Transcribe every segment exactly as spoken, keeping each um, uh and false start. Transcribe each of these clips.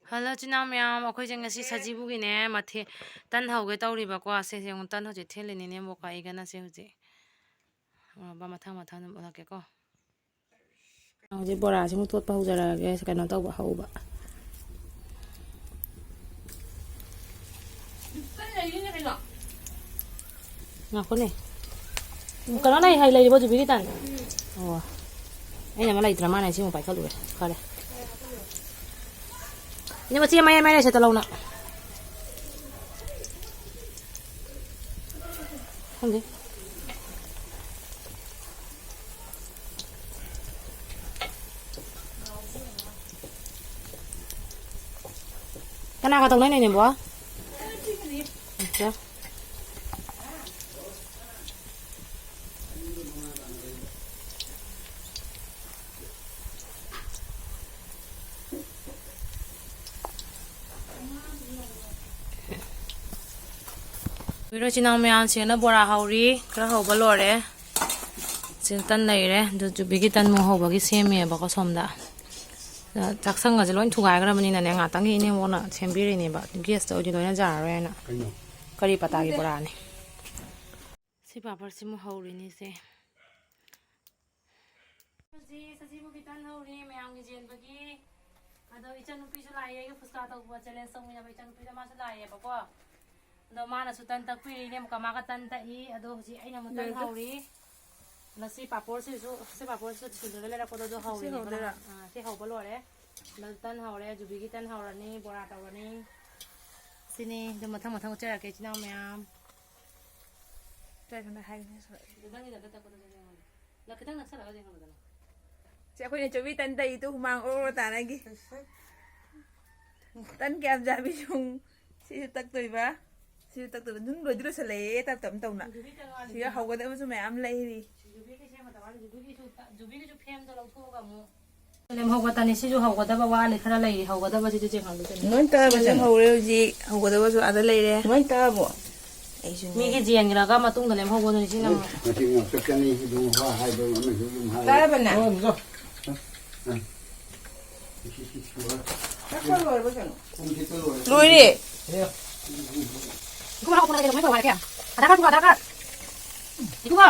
Hello, ꯏꯆꯤꯟ ꯏꯅꯥꯎ ꯃꯌꯥꯝ, ꯑꯩꯈꯣꯏꯁꯦ ꯉꯁꯤ ꯁꯖꯤꯕꯨꯒꯤꯅꯦ, ꯃꯊꯦꯜ ꯇꯟ ꯍꯧꯒꯦ ꯇꯧꯔꯤꯕꯀꯣ꯫ ꯁꯦ, ꯁꯦ, ꯑꯃꯨꯛ ꯇꯟ ꯍꯧꯖꯤꯛ ꯊꯤꯜꯂꯤꯅꯤꯅꯦ, ꯏꯕꯣꯛꯀ ꯑꯩꯒꯅ꯫ ꯁꯦ, ꯍꯧꯖꯤꯛ, ꯑ, ꯃꯊꯪ ꯃꯊꯪ ꯑꯗꯨꯝ ꯎꯠꯂꯛꯀꯦꯀꯣ꯫ ꯍꯧꯖꯤꯛ ꯕꯣꯔꯥꯁꯤꯃꯨꯛ ꯇꯣꯠꯄ ꯍꯧꯖꯔꯛꯑꯒꯦ, ꯀꯩꯅꯣ ꯇꯧꯕ ꯍꯧꯕ꯫ ꯉꯥꯏꯈꯣꯅꯦ꯫ ꯀꯩꯅꯣ ꯂꯩ ꯍꯥꯏ, ꯂꯩꯔꯤꯕꯣ ꯖꯨꯕꯤꯒꯤ ꯇꯟ? ꯑꯣ꯫ ꯑꯩꯅ ꯑꯃ ꯂꯩꯇ꯭ꯔ ꯃꯥꯅ ꯁꯤꯃꯨꯛ ꯄꯥꯏꯈꯠꯂꯨꯔꯦ꯫ ꯐꯔꯦ꯫ ꯏꯅꯦ, ꯃꯆꯦ ꯃꯌꯥꯏ ꯃꯌꯥꯏ ꯂꯩꯁꯦ ꯇꯂꯧꯅ꯫ ꯈꯪꯗꯦ꯫ ꯀꯅꯥꯒ ꯇꯧꯅꯩꯅꯣ ꯏꯅꯦꯝꯕꯣ? ꯑꯠꯆꯥ꯫ ꯏꯆꯤꯟ ꯏꯅꯥꯎ ꯃꯌꯥꯝꯁꯤꯅ ꯕꯣꯔꯥ ꯍꯧꯔꯤ, ꯈꯔ ꯍꯧꯕ ꯂꯣꯏꯔꯦ꯫ ꯁꯤꯗ ꯇꯟ ꯂꯩꯔꯦ, ꯑꯗꯨ ꯖꯨꯕꯤꯒꯤ ꯇꯟ ꯑꯃꯨꯛ ꯍꯧꯕꯒꯤ ꯁꯦꯝꯃꯤꯑꯕꯀꯣ ꯁꯣꯝꯗ꯫ ꯆꯥꯛꯁꯪꯒꯁꯦ ꯂꯣꯏ ꯊꯨꯒꯥꯏꯈ꯭ꯔꯕꯅꯤꯅꯅꯦ, ꯉꯥꯛꯇꯪꯒꯤ ꯏꯅꯦꯝꯕꯣꯛꯅ ꯁꯦꯝꯕꯤꯔꯤꯅꯦꯕ, ꯒ꯭ꯌꯥꯁꯇ ꯑꯣꯏꯗꯤ ꯂꯣꯏꯅ ꯌꯥꯔꯔꯣꯏꯅ꯫ ꯀꯔꯤꯅꯣ? ꯀꯔꯤ ꯄꯇꯥꯒꯤ ꯕꯣꯔꯥꯅꯤ? ꯁꯤ ꯄꯥꯄꯔꯁꯤꯃꯨꯛ ꯍꯧꯔꯤꯅꯤꯁꯦ꯫ ꯍꯧꯖꯤꯛ ꯁꯖꯤꯕꯨꯒꯤ ꯇꯟ ꯍꯧꯔꯤ ꯃꯌꯥꯝꯒꯤ ꯆꯦꯟꯕꯒꯤ꯫ ꯑꯗꯣ ꯏꯆꯟꯅꯨꯄꯤꯁꯨ ꯂꯥꯛꯑꯦ, ꯑꯩꯒ ꯐꯨꯁꯀꯥ ꯇꯧꯕ ꯆꯦꯂꯦꯟꯖ ꯇꯧꯃꯤꯟꯅꯕ ꯏꯆꯟꯅꯨꯄꯤꯗꯣ ꯃꯥꯁꯨ ꯂꯥꯛꯑꯦꯕꯀꯣ꯫ ꯑꯗꯣ ꯃꯥꯅꯁꯨ ꯇꯟ ꯇꯛꯄꯤꯔꯤ, ꯏꯅꯦꯝꯀ ꯃꯥꯒ ꯇꯟ ꯇꯛꯏ꯫ ꯑꯗꯣ ꯍꯧꯖꯤꯛ ꯑꯩꯅ ꯑꯃꯨꯛ ꯇꯟ ꯂꯣꯏꯔꯦ꯫ ꯍꯧꯔꯤ꯫ ꯑꯗꯣ ꯁꯤ ꯄꯥꯄꯣꯔꯁꯤꯁꯨ, ꯁꯤ ꯄꯥꯄꯣꯔꯁꯤꯁꯨ ꯁꯤꯜꯂꯒ ꯂꯩꯔꯛꯄꯗꯣ ꯑꯗꯣ ꯁꯤ ꯍꯧꯔꯤꯅꯦꯕ꯫ ꯍꯧꯗꯣꯏꯔꯥ? ꯑꯥ, ꯁꯤ ꯍꯧꯕ ꯂꯣꯏꯔꯦ꯫ ꯑꯗꯣ ꯇꯟ ꯍꯧꯔꯦ, ꯖꯨꯕꯤꯒꯤ ꯇꯟ ꯍꯧꯔꯅꯤ, ꯕꯣꯔꯥ ꯇꯧꯔꯅꯤ꯫ ꯁꯤꯅꯤ꯫ ꯑꯗꯨ ꯃꯊꯪ ꯃꯊꯪ ꯎꯠꯆꯔꯛꯀꯦ ꯏꯆꯤꯟ ꯏꯅꯥꯎ ꯃꯌꯥꯝ꯫ ꯀꯥꯏꯗꯅꯣ ꯍꯥꯏꯒꯅꯤ ꯁꯣꯔ꯫ ꯑꯗꯨ ꯅꯪꯒꯤꯗ ꯑꯝꯇ ꯇꯛꯄꯗꯣ ꯑꯗꯨ ꯌꯦꯡꯉꯣꯅꯦ꯫ ꯅꯪ ꯈꯤꯇꯪ ꯅꯛꯁꯜꯂꯒ ꯌꯦꯡꯍꯜꯂꯨꯗꯅ꯫ ꯁꯤ ꯑꯩꯈꯣꯏꯅ ꯆꯧꯕꯤ ꯇꯟ ꯇꯛꯏꯗꯣ ꯍꯨꯃꯥꯡ ꯑꯣꯔꯣ ꯑꯣꯔꯣ ꯇꯥꯅꯒꯤ꯫ ꯇꯟ ꯀꯌꯥꯝ ꯆꯥꯕꯤ ꯁꯨꯝ꯫ ꯁꯤꯁꯨ ꯇꯛꯇꯣꯏꯕ꯫ ꯁꯤꯁꯨ ꯇꯛꯇꯣꯏꯕ꯫ ꯑꯗꯨꯝ ꯂꯣꯏꯗꯤ ꯂꯣꯏꯁꯜꯂꯛꯑꯦ ꯇꯞ ꯇꯞꯅ ꯇꯧꯅ꯫ ꯁꯤꯒ ꯍꯧꯒꯗꯕꯁꯨ ꯃꯌꯥꯝ ꯂꯩꯔꯤ꯫ ꯖꯨꯕꯤꯒꯤꯁꯨ ꯐꯦꯝꯗꯣ ꯂꯧꯊꯣꯛꯑꯒ ꯑꯃꯨꯛ꯫ ꯂꯦꯝꯍꯧꯕ ꯇꯅꯤ꯫ ꯁꯤꯁꯨ ꯍꯧꯒꯗꯕ ꯋꯥꯠꯂꯤ, ꯈꯔ ꯂꯩꯔꯤ ꯍꯧꯒꯗꯕꯁꯤꯗꯤ ꯆꯦꯡꯍꯜꯂꯨ ꯀꯩꯅꯣ꯫ ꯂꯣꯏ ꯇꯛꯑꯕ ꯁꯤꯁꯨ ꯆꯦꯡ? ꯍꯧꯔꯦ ꯍꯧꯖꯤꯛ꯫ ꯍꯧꯒꯗꯕꯁꯨ ꯑꯥꯗ ꯂꯩꯔꯦ꯫ ꯂꯣꯏ ꯇꯛꯑꯕꯣ? ꯑꯩꯁꯨꯅꯦ꯫ ꯃꯤꯒꯤ ꯌꯦꯟꯈ꯭ꯔꯒ ꯃꯇꯨꯡꯗ ꯂꯦꯝꯍꯧꯕꯗꯨꯅꯤ ꯁꯤꯅ ꯑꯃꯨꯛ꯫ ꯉꯁꯤ ꯉꯥꯛꯇ ꯆꯪꯉꯤ, ꯑꯗꯨ ꯋꯥ ꯍꯥꯏꯕ ꯑꯃꯁꯨ ꯑꯗꯨꯝ ꯍꯥꯏ꯫ ꯇꯥꯔꯕꯅꯦ? ꯑꯣ, ꯑꯗꯨꯗꯣ꯫ ꯆꯥꯛ ꯆꯥ ꯂꯣꯏꯔꯕ ꯀꯩꯅꯣ? ꯂꯣꯏꯔꯦ꯫ ꯏꯀꯨꯕꯣ, ꯂꯥꯛꯑꯣ, ꯀꯣꯟꯅ ꯀꯩꯅꯣ ꯀꯃꯥꯏꯅ ꯇꯧꯔꯒꯦ? ꯑꯙꯥꯔ ꯀꯥꯔꯗ ꯄꯨꯔꯛꯑꯣ, ꯑꯙꯥꯔ ꯀꯥꯔꯗ꯫ ꯏꯀꯨꯕꯣ,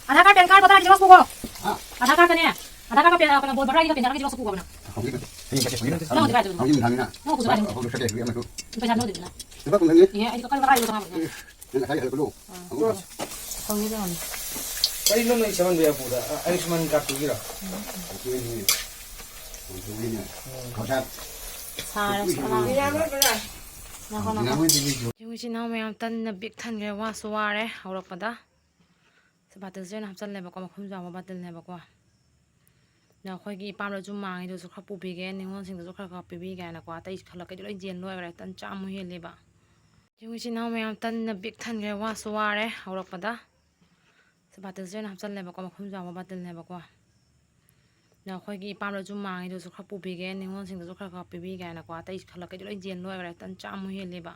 Aadhaar card, PAN card, voter I D xerox ꯄꯨꯈꯣ꯫ ꯑꯥ꯫ ꯑꯙꯥꯔ ꯀꯥꯔꯗꯀꯅꯦ, ꯑꯙꯥꯔ ꯀꯥꯔꯗꯀ ꯄꯦꯟ, ꯀꯩꯅꯣ, ꯚꯣꯇꯔ ꯑꯥꯏ ꯗꯤꯒ ꯄꯦꯟ ꯀꯥꯔꯗꯀ ꯖꯦꯔꯣꯛꯁ ꯄꯨꯈꯣꯕ ꯅꯪ꯫ ꯍꯧꯖꯤꯛ ꯅꯠꯇꯦ꯫ ꯍꯌꯦꯡ ꯆꯠꯀꯦ, ꯍꯌꯦꯡ ꯅꯠꯇꯦ꯫ ꯅꯪ ꯍꯧꯖꯤꯛ ꯀꯥꯏ ꯆꯠꯇꯣꯏꯅꯣ? ꯍꯧꯖꯤꯛ ꯅꯨꯡꯗꯥꯡꯅꯤꯅ꯫ ꯅꯪ ꯍꯧꯖꯤꯛ ꯀꯥꯏ ꯆꯠꯇꯣꯏꯅꯣ? ꯄꯩꯁꯥ ꯅꯪ ꯂꯧꯗꯣꯏꯗꯨꯅ꯫ ꯂꯨꯄꯥ ꯀꯨꯟ ꯈꯛꯇꯅꯦ꯫ ꯑꯦ, ꯑꯩꯗꯤ ꯀꯛꯀꯥꯏ ꯕꯔꯥ ꯂꯧꯗꯣ ꯉꯥꯏꯕ꯫ ꯅꯪ ꯉꯁꯥꯏ ꯍꯜꯂꯛꯄꯗꯣ꯫ ꯑꯥ꯫ ꯑꯃꯨꯛ ꯍꯪꯒꯦ ꯇꯧꯕꯅꯤ꯫ ꯀꯩꯅꯣ ꯅꯣꯏ ꯁꯦꯝꯍꯟꯕ ꯌꯥꯄꯨꯗ? ꯑ, ꯑꯌꯨꯁꯃꯥꯟ ꯀꯥꯔꯠꯇꯨꯒꯤꯔꯣ? ꯎꯝ꯫ ꯎꯝ꯫ ꯈꯣꯔꯁꯥ꯫ ꯁꯥꯔꯦ, ꯁꯥꯔꯦ꯫ ꯉꯥꯏꯈꯣ, ꯉꯥꯏꯈꯣ꯫ ꯉꯥꯏꯈꯣ꯫ ꯌꯨꯝ ꯏꯆꯤꯟ ꯏꯅꯥꯎ ꯃꯌꯥꯝ ꯇꯟꯅ ꯕꯤꯛ ꯊꯟꯈ꯭ꯔꯦ, ꯋꯥꯁꯨ ꯋꯥꯔꯦ ꯍꯧꯔꯛꯄꯗ꯫ ꯁꯤ ꯕꯥꯇꯤꯜꯁꯦ ꯑꯣꯏꯅ ꯍꯥꯞꯆꯜꯂꯦꯕꯀꯣ, ꯃꯈꯨꯝ ꯖꯥꯎꯕ ꯕꯥꯇꯤꯜꯅꯦꯕꯀꯣ꯫ ꯑꯗ ꯑꯩꯈꯣꯏꯒꯤ ꯏꯄꯥꯝꯗꯁꯨ ꯃꯥꯡꯉꯤꯗꯨꯁꯨ ꯈꯔ ꯄꯨꯕꯤꯒꯦ, ꯅꯤꯉꯣꯜꯁꯤꯡꯗꯁꯨ ꯈꯔ ꯈꯔ ꯄꯤꯕꯤꯒꯦ ꯍꯥꯏꯅꯀꯣ꯫ ꯑꯇꯩ ꯈꯜꯂꯛꯀꯩꯗꯤ ꯂꯣꯏ ꯌꯦꯟ ꯂꯣꯏꯈ꯭ꯔꯦ, ꯇꯟ ꯆꯥꯝꯃꯨꯛ ꯍꯦꯜꯂꯦꯕ꯫ ꯌꯨꯝ ꯏꯆꯤꯟ ꯏꯅꯥꯎ ꯃꯌꯥꯝ ꯇꯟꯅ ꯕꯤꯛ ꯊꯟꯈ꯭ꯔꯦ, ꯋꯥꯁꯨ ꯋꯥꯔꯦ ꯍꯧꯔꯛꯄꯗ꯫ ꯁꯤ ꯕꯥꯇꯤꯜꯁꯦ ꯑꯣꯏꯅ ꯍꯥꯞꯆꯜꯂꯦꯕꯀꯣ, ꯃꯈꯨꯝ ꯖꯥꯎꯕ ꯕꯥꯇꯤꯜꯅꯦꯕꯀꯣ꯫ ꯑꯗ ꯑꯩꯈꯣꯏꯒꯤ ꯏꯄꯥꯝꯗꯁꯨ ꯃꯥꯡꯉꯤꯗꯨꯁꯨ ꯈꯔ ꯄꯨꯕꯤꯒꯦ, ꯅꯤꯉꯣꯜꯁꯤꯡꯗꯁꯨ ꯈꯔ ꯈꯔ ꯄꯤꯕꯤꯒꯦ ꯍꯥꯏꯅꯀꯣ꯫ ꯑꯇꯩ ꯈꯜꯂꯛꯀꯩꯗꯤ ꯂꯣꯏ ꯌꯦꯟ ꯂꯣꯏꯈ꯭ꯔꯦ, ꯇꯟ ꯆꯥꯝꯃꯨꯛ ꯍꯦꯜꯂꯦꯕ꯫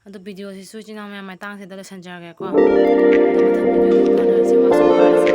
ꯑꯗꯣ ꯚꯤꯗꯤꯑꯣꯁꯤꯁꯨ ꯏꯆꯤꯟ ꯏꯅꯥꯎ ꯃꯌꯥꯝ ꯃꯇꯥꯡꯁꯤꯗ ꯂꯣꯏꯁꯤꯟꯖꯔꯒꯦꯀꯣ꯫ ꯑꯗꯣ ꯃꯊꯪ ꯚꯤꯗꯤꯑꯣꯗ ꯑꯃꯨꯛ ꯐꯥꯎꯅꯔꯁꯤ꯫ ꯋꯥꯁꯨ ꯋꯥꯔꯁꯤ꯫